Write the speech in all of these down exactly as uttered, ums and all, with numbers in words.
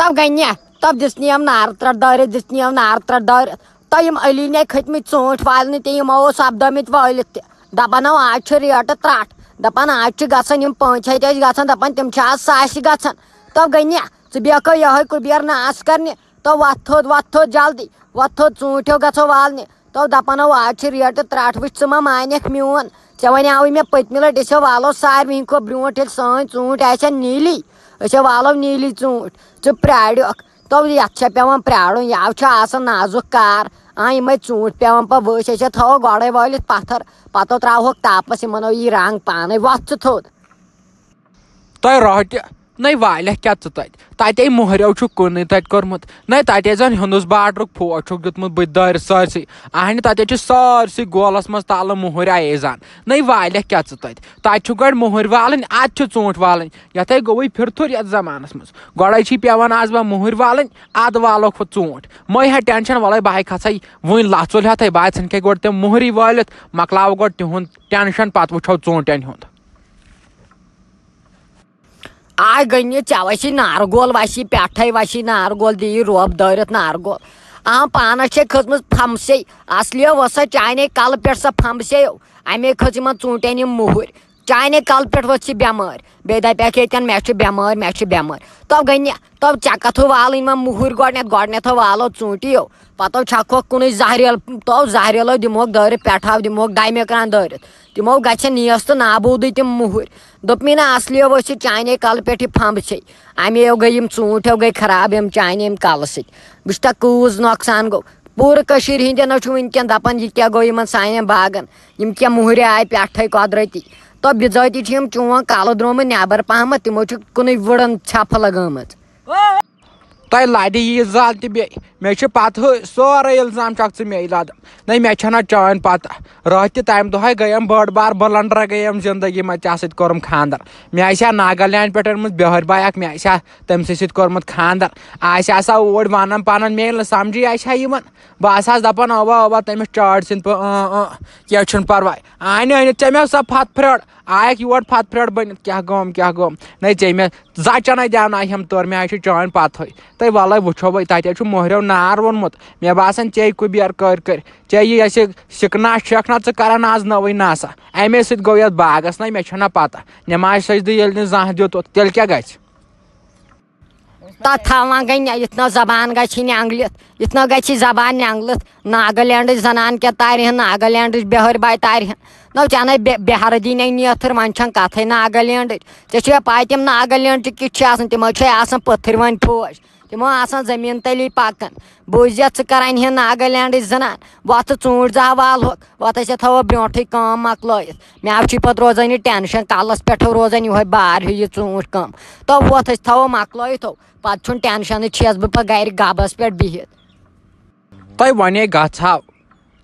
تب گٔے نہ، تب دِژ نِیَم نارٕ ترٛٹھ دٲرِتھ، دِژ نِیَم نارٕ ترٛٹھ دٲرِتھ۔ تہٕ یِم علی نے کھٔتۍ مٕتۍ ژوٗنٛٹھۍ والنہِ تہِ، یِمو اوس سپدٲمٕتۍ وٲلِتھ تہِ۔ دَپان، "نہ، آز چھِ ریٹہٕ ترٛٹھ۔" دَپان، "آز چھِ گژھان یِم پانٛژھ ہَتہِ ٲسۍ گژھان، دَپان تِم چھِ آز ساسہِ گژھان۔" تب گٔے نہ، ژٕ بیٚہکھو یِہوٚے کُبیر ناس کرنہِ۔ تو وۄتھ تھوٚد، وۄتھ تھوٚد جلدی، وۄتھ تھوٚد، ژوٗنٛٹھیو گژھو والنہِ۔ تو دَپان، "او، آز چھِ ریٹہٕ ترٛٹھ، وٕچھ ژٕ ما مانکھ میون۔ ژےٚ وَنیٛاوُے مےٚ پٔتمہِ لَٹہِ، أسۍ ہو والو ساروِی ہِنٛدِ کھۄتہٕ برونٛٹھ، ییٚلہِ سٲنۍ ژوٗنٛٹھۍ آسن نیٖلی، أسۍ ہو والو نیٖلی ژوٗنٛٹھۍ، ژٕ پرٛاریوکھ۔" تو یَتھ چھےٚ پٮ۪وان پرٛارُن، یَوٕ چھُ آسان نازُک کار۔ آ، یِمَے ژوٗنٛٹھۍ پٮ۪وان پَتہٕ ؤسۍ، أسۍ ہا تھاوو گۄڈَے وٲلِتھ پَتھر، پَتہٕ ترٛاوہوکھ تاپَس، یِمَن ہو یی رنٛگ پانَے۔ وۄتھ ژٕ تھوٚد۔ تۄہہِ راتہِ نَے والیکھ کیٛاہ ژٕ تَتہِ؟ تَتے مۄہریو چھُکھ کُنُے تَتہِ کوٚرمُت۔ نَے تَتے زَن ہِندُس باڈرُک فوج چھُکھ دیُتمُت بٕتھِ دٲرِتھ سٲرسٕے۔ اَہنہِ تَتے چھِ سٲرسٕے گولَس منٛز تَلہٕ مۄہرۍ آیے زَن۔ نَے والیکھ کیٛاہ ژٕ تَتہِ؟ تَتہِ چھُ گۄڈٕ مۄہرۍ والٕنۍ، اَدٕ چھُ ژوٗنٛٹھۍ والٕنۍ۔ یَتھَے گوٚوُے پھِرتھُر یَتھ زمانَس منٛز۔ گۄڈَے چھی پٮ۪وان آز وۄنۍ مۄہرۍ والٕنۍ، اَدٕ والوکھ ہُہ ژوٗنٛٹھۍ۔ مَے ہےٚ ٹٮ۪نشَن، وَلَے بہٕ ہَے کھَسَے وٕنۍ لَژُل ہٮ۪تھَے، بہٕ ہَے ژھٕنکھے گۄڈٕ تِم مۄہری وٲلِتھ، مۄکلاوٕ گۄڈٕ تِہُنٛد ٹٮ۪نشَن، پَتہٕ وٕچھو ژوٗنٛٹھٮ۪ن ہُنٛد۔ آے گٔنہِ ژےٚ وَسی نارٕ گول، وَسی پٮ۪ٹھَے وَسی نارٕ گول، دِیہِ روب دٲرِتھ نارٕ گول۔ آ، پانَس چھے کھٔژمٕژ پھمسے، اَصلِیو ؤژھ سۄ چانے کَلہٕ پٮ۪ٹھ سۄ پھمسے۔ اَمے کھٔژ یِمَن ژوٗنٛٹھٮ۪ن یِم مُہٕرۍ۔ چانے کَلہٕ پٮ۪ٹھ ؤژھ یہِ بٮ۪مٲرۍ، بیٚیہِ دَپٮ۪کھ ییٚتٮ۪ن، "مےٚ چھِ بٮ۪مٲرۍ، مےٚ چھِ بٮ۪مٲرۍ۔" تو گٔنہِ، تو ژےٚ کَتھٕ والٕنۍ وۄنۍ مُہٕرۍ گۄڈٕنٮ۪تھ، گۄڈٕنٮ۪تھ والو ژوٗنٛٹھِیو۔ پتہٕ چھکوکھ کُنُے زہریل، تو زہریلو دِموکھ دٲرِتھ، پٮ۪ٹھٕ ہاو دِموکھ ڈاے میکران دٲرِتھ۔ تِمو گژھن نیس تہٕ نابودٕے تِم مُہٕرۍ۔ دوٚپمَے نہ، اصلیو ؤسِتھ چانے کلہٕ پٮ۪ٹھ یہِ پھمب چھے۔ امیو گٔے یِم ژوٗنٛٹھۍ، گٔے خراب یِم چانے یِم کلہٕ سۭتۍ۔ وٕچھ تہ کۭژ نۄقصان گوٚو۔ پوٗرٕ کٔشیٖرِ ہِنٛدٮ۪ن نہ چھُ وٕنکٮ۪ن دپان یہِ کیٛاہ گوٚو یِمن سانٮ۪ن باغن۔ یِم کیٛاہ مُہرِ آے پٮ۪ٹھَے قۄدرٔتی۔ تو بِذٲتی چھِ یِم چون کلہٕ درٛامٕتۍ نٮ۪بر پہمتھ، تِمو چھِ کُنُے وٕڑن ژھٮ۪پھ لگٲمٕژ۔ تۄہہِ لَرِ یہِ زَل تہِ بیٚیہِ۔ مےٚ چھِ پَتہٕ ہُہ سورُے اِلزام چھَکھ ژٕ مےٚ لَدان۔ نَے، مےٚ چھَنہ چٲنۍ پَتہ۔ راتھ تہِ تَمہِ دۄہَے گٔیم بٔڑ بار بٕلَنڈَر گٔیم زِندگی منٛز، ژےٚ سۭتۍ کوٚرُم خاندَر۔ مےٚ آسہِ ہا ناگالینڈ پٮ۪ٹھ أنمٕژ بیٚہٲرۍ بایہِ اَکھ، مےٚ آسہِ ہا تٔمۍ سٕے سۭتۍ کوٚرمُت خاندَر۔ آسہِ ہا سا اوٗرۍ وَنان پَنُن، مےٚ ییٚلہِ نہٕ سَمجھی آسہِ ہا یِوان۔ بہٕ آسہٕ ہَس دَپان، اَوا، اَوا، تٔمِس چٲڑۍ سٕنٛدۍ پٲٹھۍ، اۭں، اۭں، کینٛہہ چھُنہٕ پَرواے۔ اَنہِ أنِتھ ژےٚ مےٚ سۄ پھَتھ پھرٛٲر۔ آیَکھ یور پھَتہٕ پھرٛٹھ بٔنِتھ، کیٛاہ گوٚوم، کیٛاہ گوٚوم؟ نَے ژےٚ مےٚ زَچَن ہَے دیٛاوناوہَم تورٕ، مےٚ ہَے چھِ چٲنۍ پَتہٕے۔ تَے وَلَے وٕچھو وۄنۍ، تَتہِ ہَے چھُ مۄہرٮ۪و نار ووٚنمُت۔ مےٚ باسان، ژےٚ کُبیر کٔرۍ کٔرۍ، ژےٚ یہِ اَسہِ سِکنا چھَکھ نہ ژٕ کَران آز نٔوٕے نَسا، اَمے سۭتۍ گوٚو یَتھ باغَس نَے، مےٚ چھَنہ پَتہ۔ نٮ۪مازِ سٔجدٕ ییٚلہِ نہٕ زانٛہہ دیُت، تیٚلہِ کیٛاہ گژھِ؟ تَتھ تھاوان گٔے نہ-، یُتھ نہٕ زبان گژھِ نٮ۪نٛگلِتھ، یُتھ نہٕ گژھِ زبان نٮ۪نٛگلِتھ۔ ناگالینڈٕچ زنان کیٛاہ تارِہن، ناگالینڈٕچ بیٚہٲرۍ باے تارِہن۔ نو ژےٚ نَے بے-، بہرٕ دی نَے نیتھٕر، وۄنۍ چھَنہٕ کَتھٕے ناگالینڈٕچ۔ ژےٚ چھُے پَے تِم ناگالینڈ تہِ کِتھ چھِ آسان، تِم حظ چھِ آسان پٔتھٕرۍ وۄنۍ فوج۔ تِمو آسان زٔمیٖن تٔلی پَکان۔ بوٗزِتھ ژٕ کَران ہن ناگالینڈٕچ زنان، وۄتھٕ ژوٗنٛٹھۍ زٕ ہا والہوکھ، وۄتھ أسۍ ہا تھاوو برونٛٹھٕے کٲم مۄکلٲیِتھ۔ مےٚ چھُے پَتہٕ روزان یہِ ٹٮ۪نشَن، کَلَس پٮ۪ٹھ روزان یِہوٚے بار ہیوٗ یہِ ژوٗنٛٹھۍ کٲم۔ تو وۄتھ أسۍ تھاوو مۄکلٲیِتھ ہو، پَتہٕ چھُنہٕ ٹٮ۪نشَنٕے، چھَس بہٕ پَتہٕ گَرِ گَبَس پٮ۪ٹھ بِہِتھ۔ تۄہہِ وَنے گژھٕ ہاو،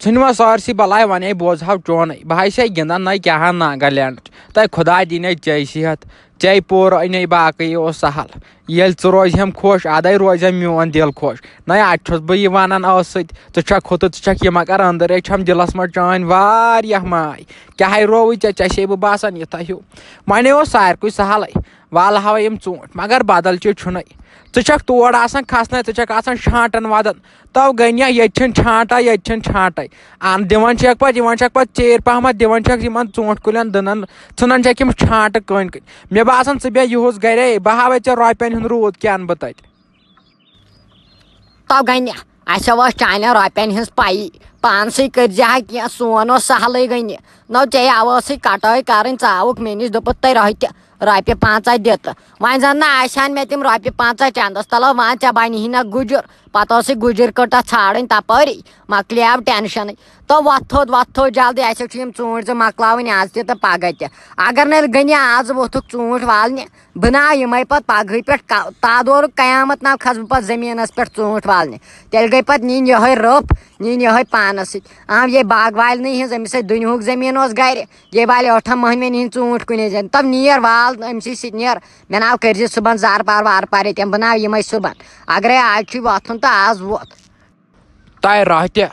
ژھٕنۍ وۄنۍ سٲرسٕے بَلاے وَنے بوزٕ ہاو چونٕے، بہٕ ہاے چھَے گِنٛدان نَے کیٛاہ ہا ناگالینڈ۔ تۄہہِ خۄدا دِنَے ژےٚ صحت، ژےٚ پوٗرٕ أنے باقٕے اوس سہل۔ ییٚلہِ ژٕ روزِ ہٮ۪م خۄش، اَدَے روزِ ہٮ۪م میون دِل خۄش۔ نَے اَتہِ چھُس بہٕ یہِ وَنان ٲس سۭتۍ، ژٕ چھَکھ ہُتہٕ، ژٕ چھَکھ یہِ، مگر أنٛدٕرۍ چھَم دِلَس منٛز چٲنۍ واریاہ ماے۔ کیٛاہ ہَے رووُے ژےٚ، ژےٚ چھے بہٕ باسان یِتھَے ہیوٗ۔ وَنے اوس ساروٕے سہلٕے، والہٕ ہاوَے یِم ژوٗنٛٹھۍ، مگر بدل چیٖز چھُنَے۔ ژٕ چھَکھ تور آسان کھَسنَے، ژٕ چھَکھ آسان شانٛٹَن وَدان۔ تو گٔے نہ، ییٚتہِ چھِنہٕ چھانٹا، ییٚتہِ چھِنہٕ چھانٹے۔ اَن دِوان چھَکھ پَتہٕ، یِوان چھَکھ پَتہٕ ژیٖرۍ پَہمَتھ، دِوان چھَکھ یِمَن ژوٗنٛٹھۍ کُلٮ۪ن دٕنَن، ژھٕنان چھَکھ یِم چھانٹہٕ کٔنۍ کٔنۍ۔ مےٚ باسان، ژٕ بیٚہہ یِہُس گَرے، بہٕ ہاوَے ژےٚ رۄپیَن ہُنٛد روٗد کیٛاہ اَنہٕ بہٕ تَتہِ۔ تو گٔے نہ، اَسہِ ٲس چانٮ۪ن رۄپیَن ہٕنٛز پَیی، پانسٕے کٔرۍ زِ ہا کینٛہہ، سون اوس سہلٕے گٔے نہ۔ نو ژےٚ یاوٕ ٲسٕے کَٹٲے کَرٕنۍ، ژٕ آوُکھ مےٚ نِش، دوٚپُتھ، "تۄہہِ رۄہہِ تہِ رۄپیہِ پانٛژاہ دِتہٕ۔" وۄنۍ زَن نہ آسہِ ہَن مےٚ تِم رۄپیہِ پانٛژاہ چَندَس تَلو، وۄنۍ ژےٚ بَنہِ ہی نہ گُجُر۔ پَتہٕ ٲسٕے گُجِر کٔٹا ژھانٛڈٕنۍ تَپٲری، مۄکلیو ٹٮ۪نشَنٕے۔ تو وۄتھ تھوٚد، وۄتھ تھوٚد جلدی، اَسہِ چھِ یِم ژوٗنٛٹھۍ زٕ مۄکلاوٕنۍ آز تہِ تہٕ پَگاہ تہِ۔ اگر نہٕ گٔنی آز ووٚتھُکھ ژوٗنٛٹھۍ والنہِ، بہٕ نہ یِمَے پَتہٕ پَگہٕے پٮ۪ٹھ کا-، تادورُک قیامَت نہ کھَسہٕ بہٕ پَتہٕ زٔمیٖنَس پٮ۪ٹھ ژوٗنٛٹھۍ والنہِ۔ تیٚلہِ گٔے پَتہٕ نِنۍ یِہوٚے رٔپھ، نِنۍ یِہوٚے پانَس سۭتۍ۔ آ، یے باغ والنٕے ہِنٛز، أمِس سۭتۍ دُنیہُک زٔمیٖن اوس گَرِ، یے والہِ ٲٹھَن مٔہنوٮ۪ن ہِنٛدۍ ژوٗنٛٹھۍ کُنے زٔنۍ۔ تَو نیر وال أمۍ سٕے سۭتۍ نیر۔ مےٚ ناو کٔرۍ زِ صُبحن زارپار وارپار ییٚتٮ۪ن، بہٕ ناو یِمَے صُبحن۔ اگرے آز چھُے وۄتھُن تہٕ آز وۄتھ۔ تۄہہِ راتھ تہِ،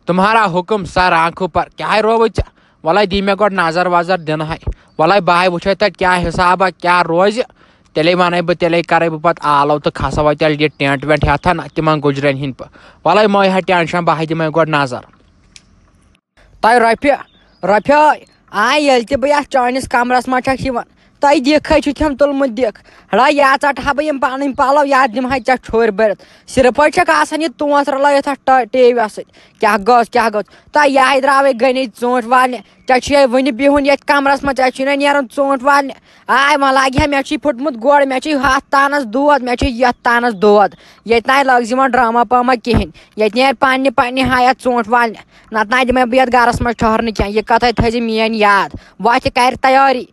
تمہارا حکم سر آنکھوں پر، کیٛاہ رووُے ژےٚ؟ وَلَے دی مےٚ گۄڈٕ نظر وظر دِنہٕ ہَے۔ وَلَے بہٕ ہَے وٕچھَے تَتہِ کیٛاہ حِسابہ، کیٛاہ روزِ۔ تیٚلے وَنَے بہٕ، تیٚلے کَرَے بہٕ پَتہٕ آلو تہٕ کھسو وۄنۍ تیٚلہِ یہِ ٹٮ۪نٛٹ وٮ۪نٛٹ ہٮ۪تھ نا تِمَن گُجرٮ۪ن ہِنٛدۍ پٲٹھۍ۔ وَلَے مہٕ ہےٚ ٹٮ۪نشَن، بہٕ ہاے دِمَے گۄڈٕ نظر۔ تۄہہِ رۄپیہِ، رۄپیہِ آے ییٚلہِ تہِ بہٕ یَتھ چٲنِس کَمرَس منٛز چھَکھ یِوان، تۄہہِ دِکھ ہے چھُ تِم تُلمُت دِکھ۔ ہڑا یا ژَٹہٕ ہا بہٕ یِم پَنٕنۍ پَلو یا دِمہٕ ہا ژےٚ ٹھوٗرۍ بٔرِتھ۔ صرف حظ چھَکھ آسان یہِ تونٛژھ رَلٲیِتھ اَتھ ٹا-، ٹی وی یَس سۭتۍ۔ کیٛاہ گوٚژھ، کیٛاہ گوٚژھ؟ تۄہہِ یہِ ہَے درٛاوٕے گٔنِتھ ژوٗنٛٹھۍ والنہِ۔ ژےٚ چھُے وٕنہِ بِہُن ییٚتہِ کَمرَس منٛز، ژےٚ چھُے نہ نیرُن ژوٗنٛٹھۍ والنہِ۔ آے وۄنۍ لاگہِ ہا، مےٚ چھُے پھُٹمُت گۄڈٕ، مےٚ چھُے ہَتھ تانَس دود، مےٚ چھُے یَتھ تانَس دود۔ ییٚتہِ نَے لٲگۍ زِ وۄنۍ ڈرٛاما پاما کِہیٖنۍ۔ ییٚتہِ نیرِ پنٛنہِ پنٛنہِ حیات ژوٗنٛٹھۍ والنہِ۔ نَتہٕ نَے دِمَے بہٕ یَتھ گَرَس منٛز ٹھٔہرنہٕ کینٛہہ۔ یہِ کَتھ ہے تھٲیزِ میٛٲنۍ یاد۔ وۄتھ تہِ کَرِ تیٲری۔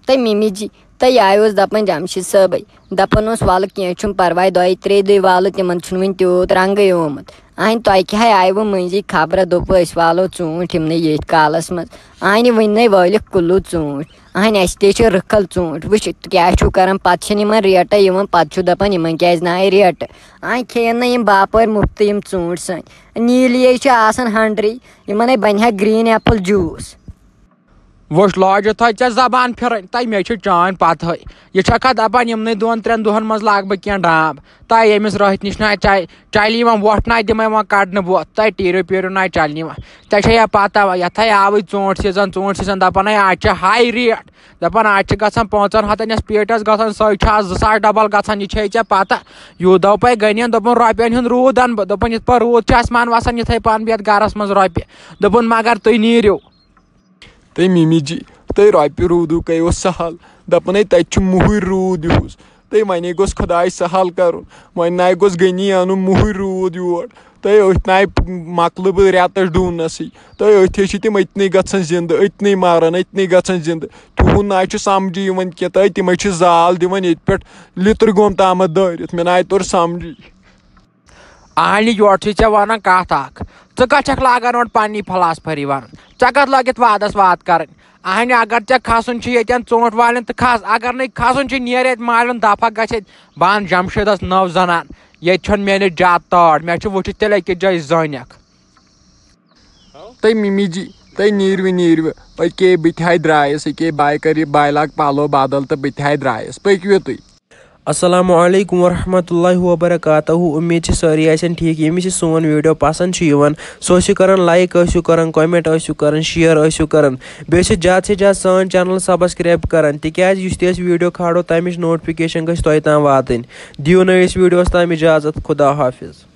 تہٕ مِمی جی، تہٕ یہِ آیہِ اوس دَپان جمشید صٲبَے۔ دَپان اوس، "وَلہٕ کینٛہہ چھُنہٕ پَرواے، دۄیہِ ترٛیٚیہِ دۄہہِ والہٕ، تِمَن چھُنہٕ وٕنہِ تیوٗت رنٛگٕے آمُت۔" اَہَنہِ تۄہہِ کیٛاہ آیوٕ مٔنٛزی خبرا، دوٚپوٕ، "أسۍ والو ژوٗنٛٹھۍ یِمنٕے ییٚتھۍ کالَس منٛز۔" اَہَنہِ وٕنہِ نَے وٲلِکھ کُلوٗ ژوٗنٛٹھۍ۔ اَہَنہِ اَسہِ تہِ چھِ رٕکھَل ژوٗنٛٹھۍ۔ وٕچھ، کیٛاہ چھُو کَران؟ پَتہٕ چھِنہٕ یِمَن ریٹَے یِوان، پَتہٕ چھُو دَپان، یِمَن کیٛازِ نہٕ آیہِ ریٹہٕ؟ اَہَنہِ کھیٚیَن نہٕ یِم باپٲرۍ مُفتٕے یِم ژوٗنٛٹھۍ سٲنۍ۔ نیٖلی چھِ آسان ہَنٛڈرٕے، یِمَن ہے بَنہِ ہا green apple juice۔ وٕچھ، لٲجِتھ تھٲے ژےٚ زبان پھِرٕنۍ، تَے مےٚ چھِ چٲنۍ پَتہٕے۔ یہِ چھَکھا دَپان، یِمنٕے دۄن ترٛٮ۪ن دۄہَن منٛز لاگہٕ بہٕ کینٛہہ ڈام؟ تَے ییٚمِس رٲتھۍ نِش نہ چاے چَلہِ یِوان وۄٹھ، نہ دِمَے وۄنۍ کَڑنہٕ بۄتھ، تَے ٹیٖرِو پیٖرِو نہ چَلہِ یِوان۔ ژےٚ چھےٚ یا پَتہ، یَتھ ہے آوٕے ژوٗنٛٹھۍ season، ژوٗنٛٹھۍ season، دَپان ہے آز چھِ high rate، دَپان آز چھِ گژھان پانٛژَن ہَتَن یَتھ پیٹٮ۪س گژھان، سۄے چھِ آز زٕ ساس double گژھان، یہِ چھے ژےٚ پَتہ۔ یوٗت دَو پَے غنیَن، دوٚپُن، رۄپیَن ہُنٛد روٗد اَنہٕ بہٕ، دوٚپُن، یِتھ پٲٹھۍ روٗد چھِ اَسمان وَسان، یِتھَے پانہٕ بیٚہہ گَرَس منٛز رۄپیہِ۔ دوٚپُن، مگر تُہۍ نیٖرِو۔ تہٕ مِمی جی، تہٕ رۄپیہِ روٗدُکَے اوس سہل۔ دَپان ہے، تَتہِ چھُ مُہٕرۍ روٗد یِہُس۔ تہٕ وۄنۍ گوٚژھ خۄداے سہل کَرُن۔ وۄنۍ نَے گوٚژھ غنی اَنُن مُہٕرۍ روٗد یور۔ تہٕ أتھۍ نَے مۄکلہٕ بہٕ رٮ۪تَس ڈوٗنَسٕے۔ تہٕ أتھۍ چھِ تِم أتنٕے گژھان زِندٕ، أتنٕے مَران، أتنٕے گژھان زِندٕ۔ تِہُنٛد نَے چھُ سَمجھی یِوان کینٛہہ۔ تہٕ تِمَے چھِ زال دِوان ییٚتہِ پٮ۪ٹھ لِتُر گوم تامَتھ دٲرِتھ۔ مےٚ نَے توٚر سَمجھی۔ اہنہِ، یورٕ چھُے ژےٚ وَنان کَتھ اَکھ۔ ژٕ کَتھ چھَکھ لاگان اورٕ پنٛنی فلاسفری وَنُن؟ ژےٚ کَتھ لٲگِتھ وعدَس وعد کَرٕنۍ؟ اہنہِ، اگر ژےٚ کھَسُن چھُ ییٚتٮ۪ن ژوٗنٛٹھۍ والٮ۪ن تہٕ کھَس، اگر نَے کھَسُن چھُ، نیر ییٚتہِ مالیُن دَفعہ، گژھِ ییٚتہِ بنٛد جمشیٖدَس نٔو زَنان۔ ییٚتہِ چھُنہٕ مےٚ نِش زیادٕ تٲر، مےٚ چھُ وٕچھِتھ تیٚلہِ أکِس جایہِ زٲنِکھ۔ تہٕ مِمی جی، تُہۍ نیٖرِو، نیٖرِو۔ أکے بہٕ تہِ ہاے درٛایَس، أکے بہٕ کَرٕ یہِ، بہٕ لاگہٕ پَلو بدل تہٕ بہٕ تہِ ہاے درٛایَس۔ پٔکِو تُہۍ۔ السلام علیکم ورحمۃ اللہ وبرکاتہ۔ اُمید چھِ سٲری آسن ٹھیٖک۔ ییٚمِس یہِ سون video پسنٛد چھُ یِوان، سُہ ٲسِو کران like، ٲسِو کران comment، ٲسِو کران share، ٲسِو کران۔ بیٚیہِ ٲسِو زیادٕ سے زیادٕ سٲنۍ channel subscribe کران، تِکیازِ یُس تہِ أسۍ video کھالو، تَمِچ notification گژھِ تۄہہِ تام واتٕنۍ۔ دِیِو نٔیِس videoس تام اجازت۔ خدا حافظ۔